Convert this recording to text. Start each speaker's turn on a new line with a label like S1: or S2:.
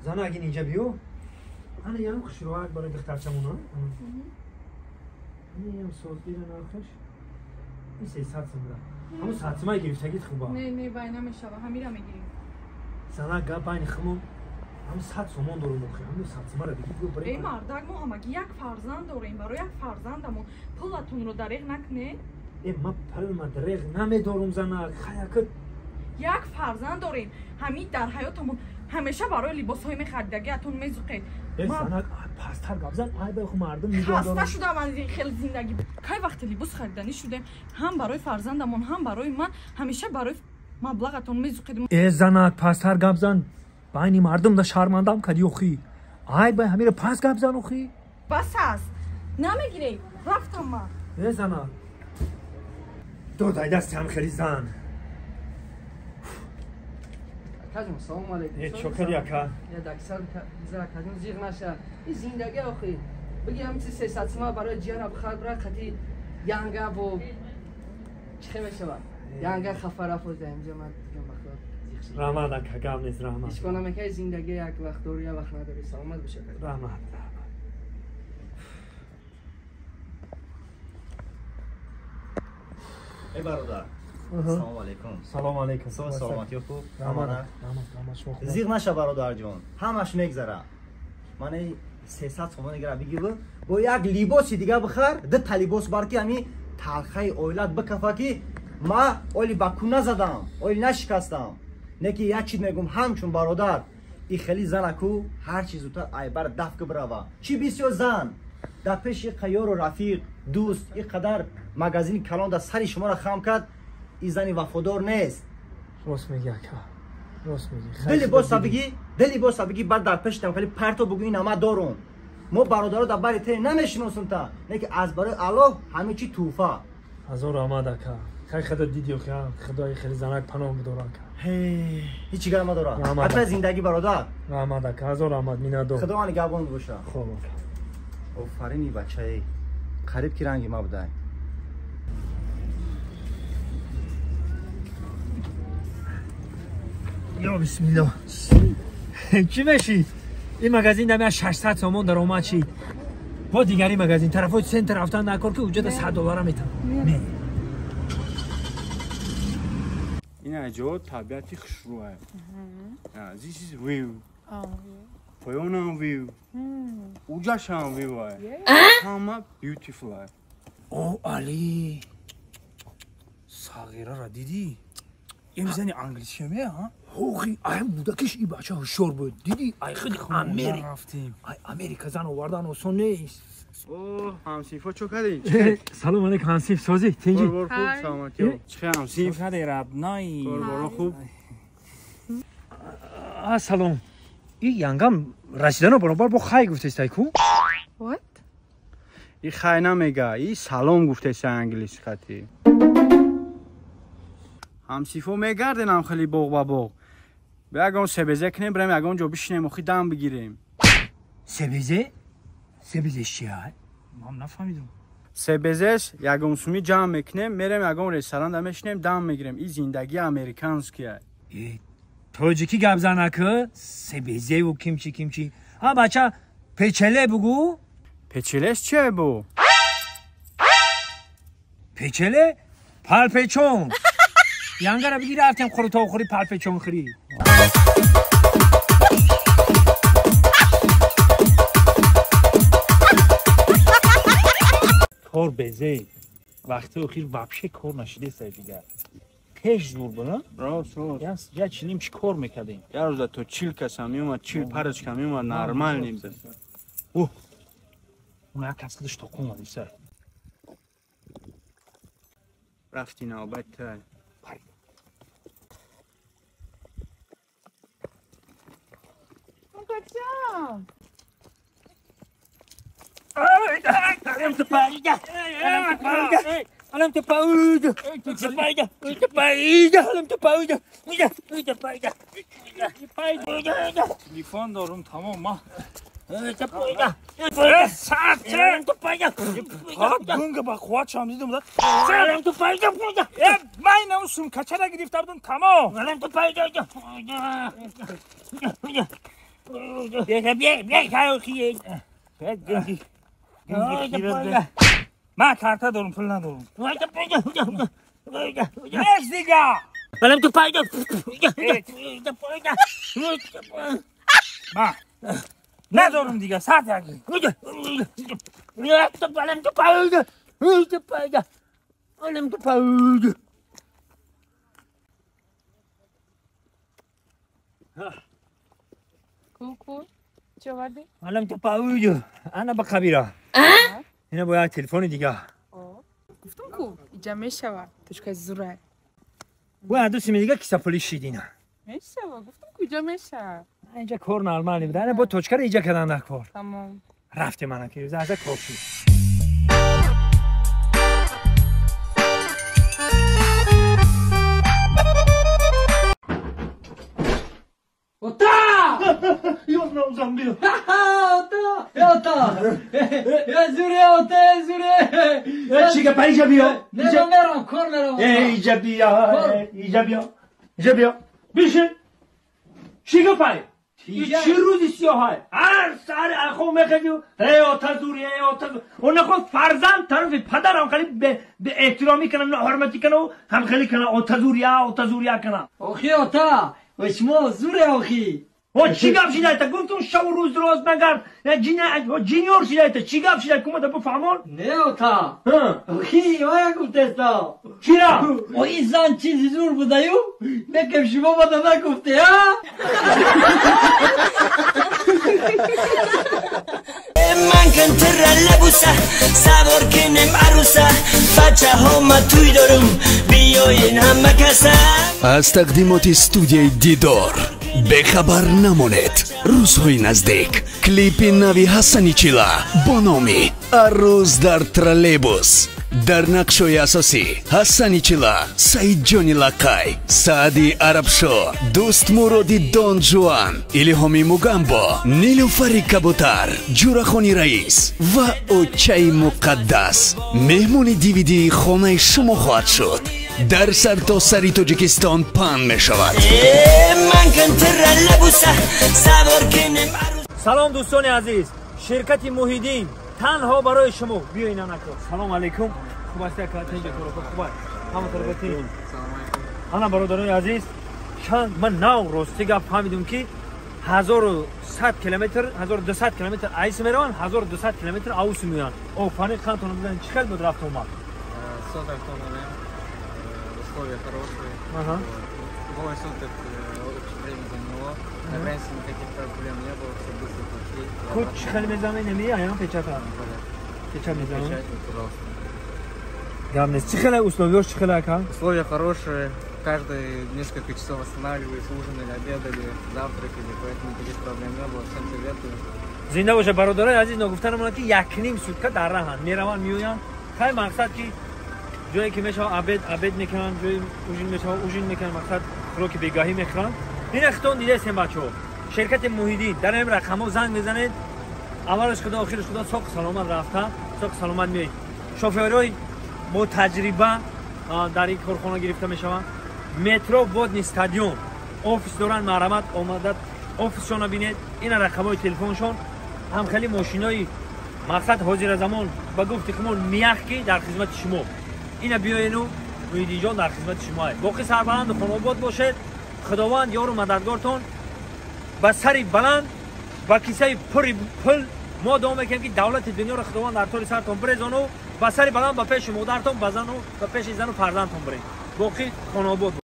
S1: Зана агин инҷа биё. Ана ям хушрӯак барои духтарчамона. Ана ям соз ира нархаш. Ин 300 сом буда. Ҳамун 100 сомаи гирифтагит хуба.
S2: Не, не, вай намешава, ҳамира мегирем.
S1: Зана гап байни хумон. Ҳамун 100 сомон дорум охи. Ҳамун 100 сомаро бигир биё барои.
S2: Эй мардак, мо ҳамагӣ як фарзанд дорем. Барои як фарзандамон пулатонро дареғ накунед.
S1: Э, ма пулма дареғ намедорум зана. Хаяка
S2: як фарзанд дорем. Ҳамин дар ҳаётамон ҳамеша барои либосҳои мехаридагиатон мезуқед.
S1: Занак пасттар гап зан, ай ба мардум нигоҳ дорам.
S2: Хаста шудам аз ин хел зиндагӣ. Кай вақте либос хариданӣ шудем, ҳам барои фарзандамон, ҳам барои ман, ҳамеша барои маблағатон мезуқед.
S1: Э занак пасттар гап зан, байни мардум да шармандам кади охи. Ай бай ҳамира пас гап зан охи.
S2: Бас аст, намегиред, рафтам ман.
S1: Э занак, додай дасти ҳам хели зан.
S3: Акаҷон, салом алейкум.
S1: Э, чо кади ака?
S3: Я даксар за акаҷон зиғ наша. Ин зиндагӣ охи. Биги ҳам чи 300 сима барои ҷияна бихар бира қати янга бо чӣ хел мешавад? Янга хафа рафт оза инҷа ман дигам ба худо зиғ шудам.
S1: Раҳмат ака, гап нест, раҳмат.
S3: Ҳеҷ кор намекунӣ, зиндагӣ як вақт дорӣ, як вақт надорӣ. Саломат бош ака.
S1: Раҳмат, раҳмат.
S4: Эй бародар. Салом алейкум.
S1: Салом алейкум.
S4: Саломатӣ хуб?
S1: Раҳмат, раҳмат, раҳмат, шумо хуб?
S4: Зиғ наша бародарҷон, ҳамаш мегзара. Ман 300 сомон дигара бигир, бо як либоси дига бихар, ду та либос бар ки ҳами талхаи оилат бикафа ки ма оли ба ку назадам, оли нашикастам. Не ки як чиз мегум, ҳамчун бародар, и хели занаку ҳар чи зудтар айбар даф ки бирава. Чӣ бисёр зан дар пеши қаёру рафиқ, дӯст, и қадар магазини калон дар сари шуморо хам кард, и зани вафодор нест.
S1: Рост мегӣ ака, рост мегӣ.
S4: Дили боса бигӣ, дили боса бигӣ, баъд дар пештам хеле парто бугӯ ин ама дорум. Мо бародаро дар бари те намешиносем та, не ки аз барои Аллоҳ ҳамин чи тӯҳфа.
S1: Ҳазор раҳмат ака. Хай худо дидӣ охи, худои хеле занак паноҳ бидора ака.
S4: Ҳеҷ чӣ гап надора. Ҳатман зиндагӣ бародар.
S1: Раҳмат ака, ҳазор раҳмат, миннатдор.
S4: Худованд нигаҳбон боша.
S1: Хуб ака.
S4: Офарини бачаи, қариб ки ранги ма будай.
S1: Я бисмиллоҳ. Чӣ мешид? Ин магазин дам 600 сомон даромад шид. Бо дигари магазин тарафои центр рафтан накор ки уҷада 100 доллара метам. Не.
S5: Ин аҷо табиати хушрӯа. This is view. Поёнам view. Уҷашам view. Ҳама beautiful.
S6: О Али. Сағираро дидӣ? Ин зани англисия ме, ҳа?
S1: Охи, ай будакиш и бача ҳушёр буд. Дидӣ, ай худи Америка.
S6: Рафтем.
S1: Ай Америка зан овардан осон нест.
S5: О, ҳамсинфо чо кардӣ?
S1: Салом алейкум ҳамсинф, созӣ, тинҷӣ?
S5: Кор хуб, саломатӣ. Чӣ ҳамсинф?
S6: Чо кардӣ, родной?
S5: Кор боро хуб.
S1: А салом. И янгам расидано баробар бо хай гуфтестай ку?
S2: What?
S5: И хай намега, и салом гуфтесай англиси хати. Ҳамсинфо мегарденам хеле боғ ба боғ. Ба ягон себезе кунем, бирем ягон ҷо бишинем, охи дам бигирем.
S1: Себезе? Себезе чия?
S6: Ман нафаҳмидам.
S5: Себезеш ягон суми ҷамъ мекунем, мерем ягон ресторан да мешинем, дам мегирем. И зиндагии американския.
S1: Э, тоҷикӣ гап занаку, себезеву кимчи кимчи. Ҳа бача, печеле бугу?
S5: Печелеш чия бу?
S1: Печеле? Палпечон. Янгара биги рафтем хурутовхӯри палпечонхӯрӣ.
S6: Кор безе. Вақти охир вообще кор нашидестай дигар. Пеш зур буна?
S5: Рост, рост.
S6: Я чилим чӣ кор мекардем?
S5: Я рӯза то 40 каса меомад, 40 парочка меомад, нормал небуд.
S6: Оҳ. Он як кас худаш тоқон омад,
S5: Рафти навбат тай.
S2: Акаҷон.
S6: Телефон дорум, тамом ма. Гунга ба қувватшам дидум да. Ман инам сумкачара гирифта будум, тамом. من کارت دارم پول ندارم. مرسی دیگه. بلم تو پایدا. من ندارم دیگه ساعت یک. بلم تو پایدا. بلم تو پایدا.
S2: کو چه آوردی؟
S1: بلم تو پایدا. انا با خبیرا. اینا باید تلفن دیگه.
S2: گفتم کو اینجا میشوه تشکای زوره.
S1: و دوست می دیگه کیسه پولی شیدینا.
S2: میشوه گفتم کو اینجا میشه.
S1: اینجا کار نرمال نبود. انا با توچکر اینجا کردن کار.
S2: تمام.
S1: رفتی من که روز از کار شد. یادم بیا.
S3: اوتا یا زوره اوتا یا زوره.
S1: چی گپ اینجا بیا.
S3: نه میرم کار میرم.
S1: اینجا بیا اینجا بیا اینجا بیا بیشه. چی گپ چی روزی سیاه هر سر اخو میخدی ای اوتا زوری ای اوتا زوری. اون خود فرزند طرف پدرم خیلی به احترامی کنم نه حرمتی کنم هم خیلی کنم اوتا زوریا اوتا زوریا کنم.
S3: اوخی اوتا و شما زوره اوخی.
S1: او چی گپ شده تا گفتم شب و روز روز مگر جینیور شده تا چی گپ شده کومه بفهمون؟
S3: نه اوتا اوخی وایا گفتستا
S1: چرا؟
S3: او این زن چیزی زور بوده یو نکم شما بوده نگفته ها.
S7: من کنتر لبوسه سوار کنم عروسه بچه ها ما توی دارم بیاین همه کسه.
S8: از تقدیمات студияи Дидор бехабар намонед. Рӯзҳои наздик клипи нави Ҳасани Чила бо номи Арӯз дар троллейбус. Дар нақшҳои асосӣ Ҳасани Чила, Саидҷони Лақай, Саади Арабшо, Дӯстмуроди Дон Жуан, Илҳоми Мугамбо, Нилуфари Кабутар, Ҷурахони Раис ва Очаи Муқаддас меҳмони дивидии хонаи шумо хоҳад шуд. Дар сартосари Тоҷикистон паҳн мешавад.
S1: Салом дӯстони азиз, ширкати Муҳиддин танҳо барои шумо. Биё ина накун. Салом алейкум. Хуб ҳастӣ ака? Тинҷа коро хуб аст? Ҳама тарафа тинҷ. Ана бародарони азиз, чанд ман нав рости гап фаҳмидум ки 1100 километр, 1200 километр айс мераванд, 1200 километр аус меоянд. Офарин қантон бизан чӣ хел буд рафт омад?
S9: Условия хорошие.
S1: Ага.
S9: Двое суток время заняло. На границе никаких проблем не было, все быстро прошли.
S1: Хоть чихали мезаме не мия, я печата. Печат мезаме.
S9: Печать, пожалуйста.
S1: Главное, чихали условия, чихали ака?
S9: Условия хорошие. Каждые несколько часов останавливались, ужинали, обедали, завтракали, поэтому никаких проблем не было. Всем советую.
S1: Зинда боша бародарои азиз, нагуфтанам ки якним сутка дар раҳанд, мераванд, меоянд. Хай мақсад ки ҷое ки мешава обед обед мекунанд, ҷои ужин мешава ужин мекунанд, мақсад хӯроки бегаҳӣ мехӯранд. Ин хитон дидаистем бачаҳо. Ширкати Муҳиддин дар ин рақамҳо занг мезанед. Аввалаш худо охираш худо соқ саломат рафта, соқ саломат меоед. Шофёрҳои бо таҷриба дар ин корхона гирифта мешаванд. Метро Водни стадион офис доранд, марҳамат омада офисшонро бинед. Ина рақамҳои телефоншон. Ҳам хеле мошинои мақсад ҳозира замон ба гуфти хумон мияхки дар хизмати шумо. Ина биёену Муҳиддинҷон дар хизмати шумо. Боқӣ сарбаланду хонобод бошед. Худованд ёру мададгортон ба сари баланд, ба кисаи пури пул. Мо дуо мекунем ки давлати дунёро Худованд дар тори сартон бирезону ба сари баланд ба пеши модартон, ба зану ба пеши зану фарзандтон биред. Боқӣ хонобод.